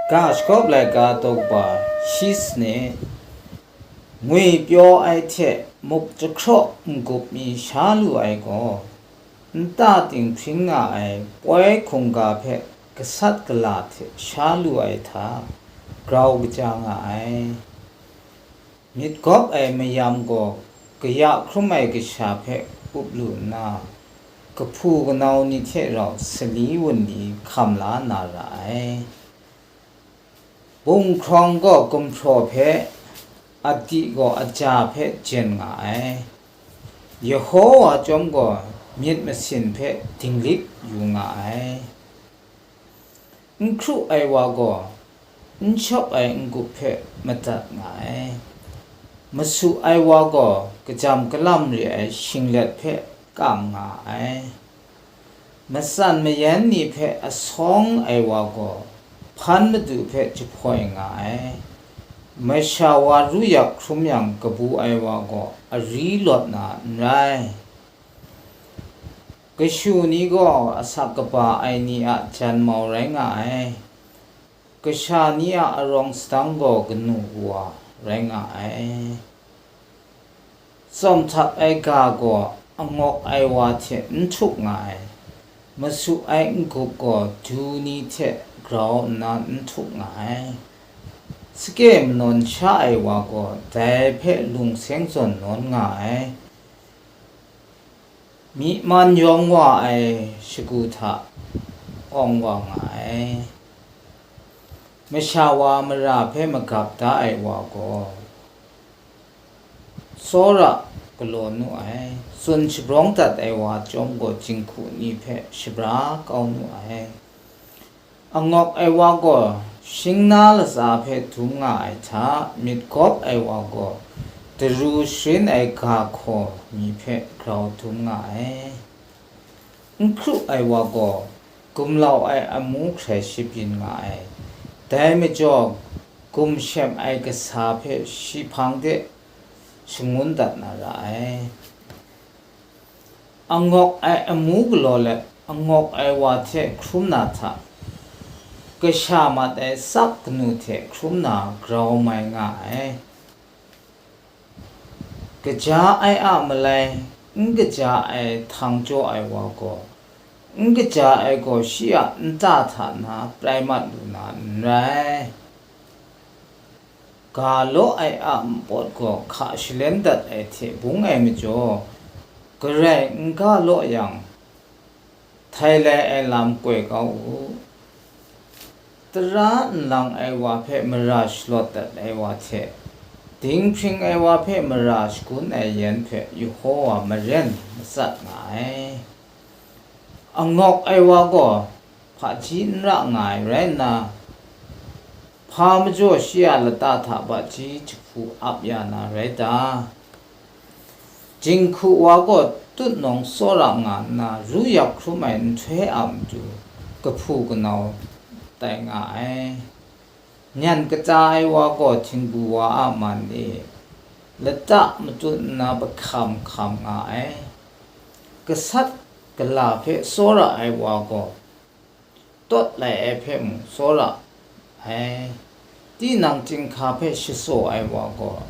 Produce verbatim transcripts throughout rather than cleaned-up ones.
Ga shagawp laika daw kaba shi sanit. Ngwi pyaw ai hte muk jahkraw n-gup mi sha lu ai gaw, nta ting hpring nga ai poi hkungga hpe gasat gala hte sha lu ai hta grau kaja nga ai. Myit gawp ai mayam gaw kaya hkrum ai kasha hpe up lu nna, kahpu kanau ni hte rau sali wunli hkam la na ra ai. Bunghkrawng gaw gumhpraw hpe, adi gaw aja hpe jen nga ai. Yehowa chyawm gaw myit masin hpe dinglik yu nga ai. N hkru ai wa gaw n shawp ai n-gup hpe madat nga ai. Masu ai wa gaw kajam kalam re ai shinglet hpe kam nga ai. Matsan mayan ni hpe asawng ai wa gaw hpan madu hpe jahpoi nga ai. Masha wa ru yak hkrum yang kabu ai wa gaw ari lawt na n rai. Kashu ni gaw asak kaba ai ni a janmau rai nga ai. Kasha ni a arawng sadang gaw kanu wa rai nga ai. Tsawm htak ai ga gaw angawk ai wa hte n htuk nga ai. Masu ai n-gup gaw du ni hte grau nna n htuk nga ai. Sake manawn sha ai wa gaw dai hpe lung seng zawn nawn nga ai. Myi man yawng wa ai shagu hta awng wa nga ai. Masha wa mara hpe magap da ai wa gaw tsawra galaw nu ai. Tsun shabrawng dat ai wa chyawm gaw jinghku ni hpe shabra kau nu ai. Angawk ai wa gaw shingna latsa hpe dum nga ai hta, myit gawp ai wa gaw daru sharin ai ga hkaw mi hpe grau dum nga ai. N hkru ai wa gaw gumlau ai amu hkrai shabyin nga ai. Dai majaw gumshem ai kasa hpe shi hpang de shangun dat na ra ai. Angawk ai amu galaw let angawk ai wa hte hkrum na hta, kasha mat ai sak kanu hte hkrum na grau mai nga ai. Kaja ai a malai n kaja ai htang jaw ai wa gaw, n kaja ai gaw shi a nta hta na prai mat lu na n rai. Ga law ai a npawt gaw hka shalen dat ai hte bung ai majaw, garai n ga law yang, htai lai ai lam koi kau u. Tara nlang ai wa hpe mara shalawt dat ai wa hte, dinghpring ai wa hpe mara shagun ai yan hpe Yehova maren matsat nga ai. Angawk ai wa gaw hpaji n ra nga ai rai nna, hpa majaw shi a lata hta hpaji jahpu ap ya na rai ta? Jinghku wa gaw tutnawng tsawra nga nna, ru yak hkrum ai nhtoi a matu kahpu kanau tai nga ai. Nyan kata ai wa gaw htingbu wa a man e lata matut nna pahkam hkam nga ai. Gasat gala hpe tsawra ai wa gaw tawt lai ai hpe mung tsawra ai. Tinang chyinghka hpe shasaw ai wa gaw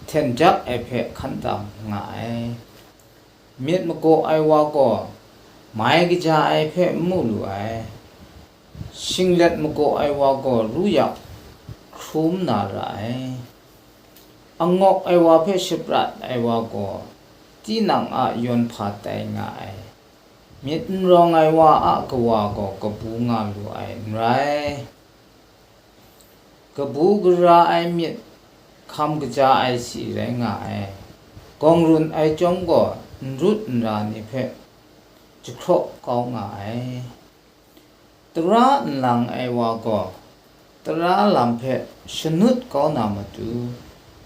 hten jak ai hpe hkan tam nga ai. Myit magaw ai wa gaw mai kaja ai hpe n mu lu ai. Shinglet magaw ai wa gaw ru yak hkrum na ra ai. Angawk ai wa hpe shaprat ai wa gaw tinang a yawn hpa tai nga ai. Myit n rawng ai wa a kawa gaw kabu nga lu ai n rai. Kabu gara ai myit hkam kaja ai si rai nga ai. Gawng run ai chyawm gaw n rut n ra ni hpe jahkraw kau nga ai. Tara nlang ai wa gaw tara lam hpe shanut kau na matu,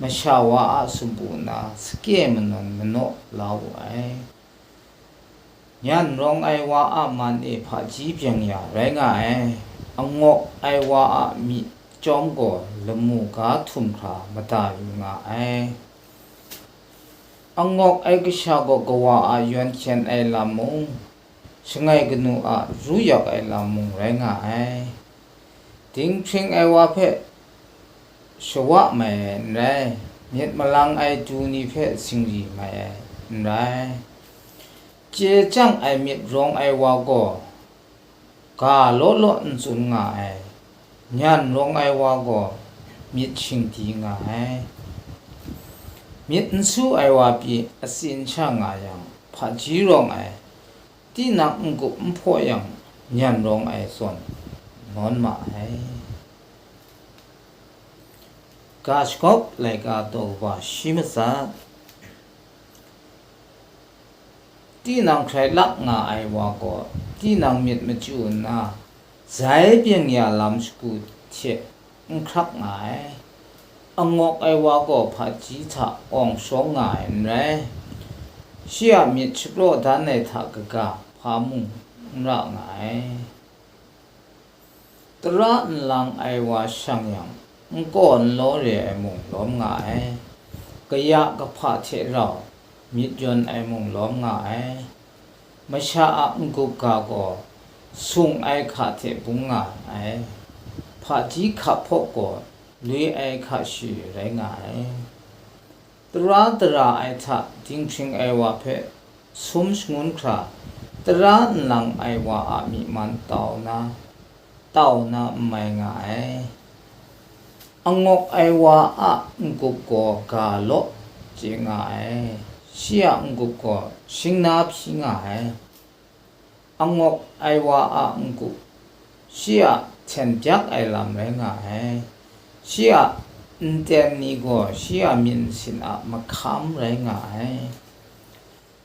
masha wa a sumpu na sake manawn manaw la wu ai. Nyan rawng ai wa a man e hpaji byeng ya rai nga ai. Angawk ai wa a myi chyawm gaw lamu ga htum hkra mada yu nga ai. Angawk ai kasha gaw kawa a yawn hkyen ai lam mung, shangai kanu a ru yak ai lam mung rai nga ai. Dinghpring ai wa hpe shawa mai ai n rai, myit malang ai du ni hpe singri mai ai n rai. Chye chyang ai myit rawng ai wa gaw ga law law n tsun nga ai, nyan rawng ai wa gaw myit shingdi nga ai. Myit n su ai wa pyi atsin sha nga yang, hpaji rawng ai, tinang n-gup n hpaw yang, nyan rawng ai zawn nawn ma ai. Ga shagawp laika taw kaba shi matsat. Tinang hkrai lak nga ai wa gaw, tinang myit machyu nna, zai byeng ya lam shagu hte n hkrak nga ai. Angawk ai wa gaw hpaji hta awng shawng nga ai n rai, shi a myit shapraw dan ai hta kaga hpa mung n ra nga ai. Tara nlang ai wa shang yang, n kaw n law re ai mung lawm nga ai, kaya kahpa hte rau myit yawn ai mung lawm nga ai, masha a n-gup ga gaw sung ai hka hte bung nga ai, hpaji hka hpawk gaw lui ai hka shi rai nga ai. Tara dara ai hta dinghpring ai wa hpe sum shangun hkra, tara nlang ai wa a myi man tau na, tau na n mai nga ai. Angawk ai wa a n-gup gaw ga law chye nga ai, shi a n-gup gaw shing na hpyi nga ai. Angawk ai wa a n-gup, shi a hten byak ai lam rai nga ai. Shi a nten ni gaw shi a myit nsin a mahkam rai nga ai.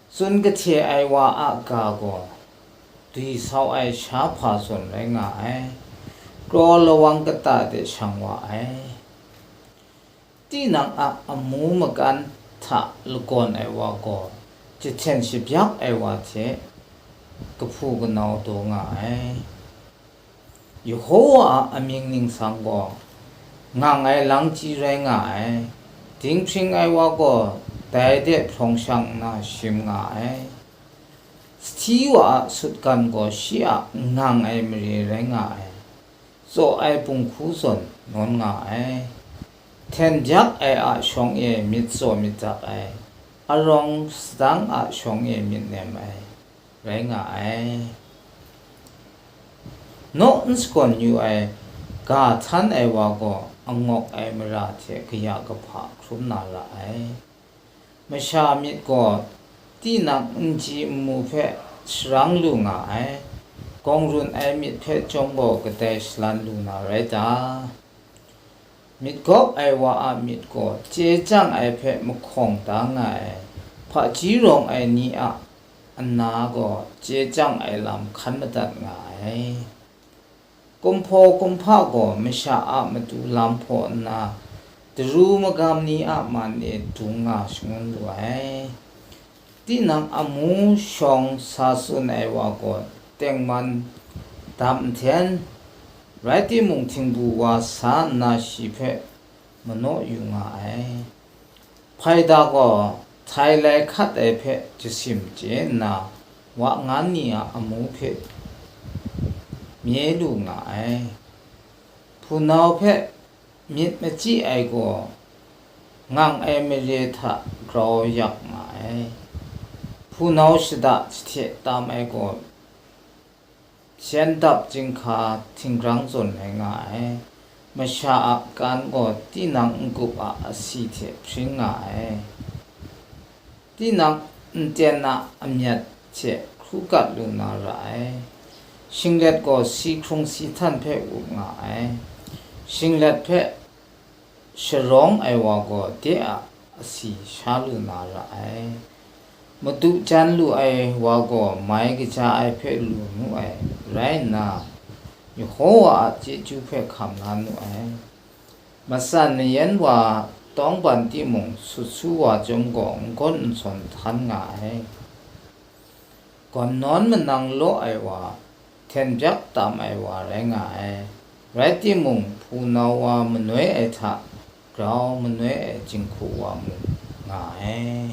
Tsun kahte ai wa a ga gaw dwi sau ai sha hpa zawn rai nga ai. Kraw lawang kata de shang wa ai. Tinang a amu makan hta lagawn ai wa gaw jahten shabyak ai wa hte kahpu kanau daw nga ai. Yehowa a amying ningsang gaw ngang ai langchyi rai nga ai. Dinghpring ai wa gaw dai de hprawng shang nna shim nga ai. Sahti wa a sutgan gaw shi a ngang ai mare rai nga ai. Tsaw ai punghku zawn nawn nga ai. Hten byak ai a shawng e myit tsaw myit dak ai, arawng sadang a shawng e myit nem ai rai nga ai. Naw n sagawn yu ai ga htan ai wa gaw angawk ai mara hte kaya kahpa hkrum na ra ai. Masha myit gaw tinang n ji n mu hpe sharang lu nga ai, gawng run ai myit hpe chyawm gaw kadai shalan lu na rai ta? Myit gawp ai wa a myit gaw chye chyang ai hpe mahkawng da nga ai, hpaji rawng ai ni a ana gaw chye chyang ai lam hkan madat nga ai. Kumhpaw kumhpa gaw masha a matu lam hpaw nna, daru magam ni a man e dung nga shangun lu ai. Tinang amu shawng sa tsun ai wa gaw tengman dam nhten, rai timung, htingbu wa sa nna shi hpe manaw yu nga ai. Hpaida gaw htai lai hkat ai hpe jasim chye nna, wa ngan ni a amu hpe mye lu nga ai. Hpunau hpe myit machyi ai gaw ngang ai mare hta grau yak nga ai. Hpunau shada jahte tam ai gaw, syen dap chyinghka htinggrang zawn rai nga ai. Masha a kan gaw tinang n-gup a asi hte hpring nga ai. Tinang nten a amyat hte hkrukat lu na ra ai. Shinglet gaw si hkrung si htan hpe up nga ai. Shinglet hpe sharawng ai wa gaw de a asi sha lu na ra ai. Madu jan lu ai wa gaw mai kaja ai hpe lu nu ai rai nna, Yehowa a chyeju hpe hkam la nu ai. Matsan mayan wa tawngban timung, sut su wa chyawm gaw n-gawn n-sawn htan nga ai. Gawn nawn manang law ai wa, hten byak tam ai wa rai nga ai. Rai timung, hpunau wa manoi ai hta grau manoi ai jinghku wa mung nga ai.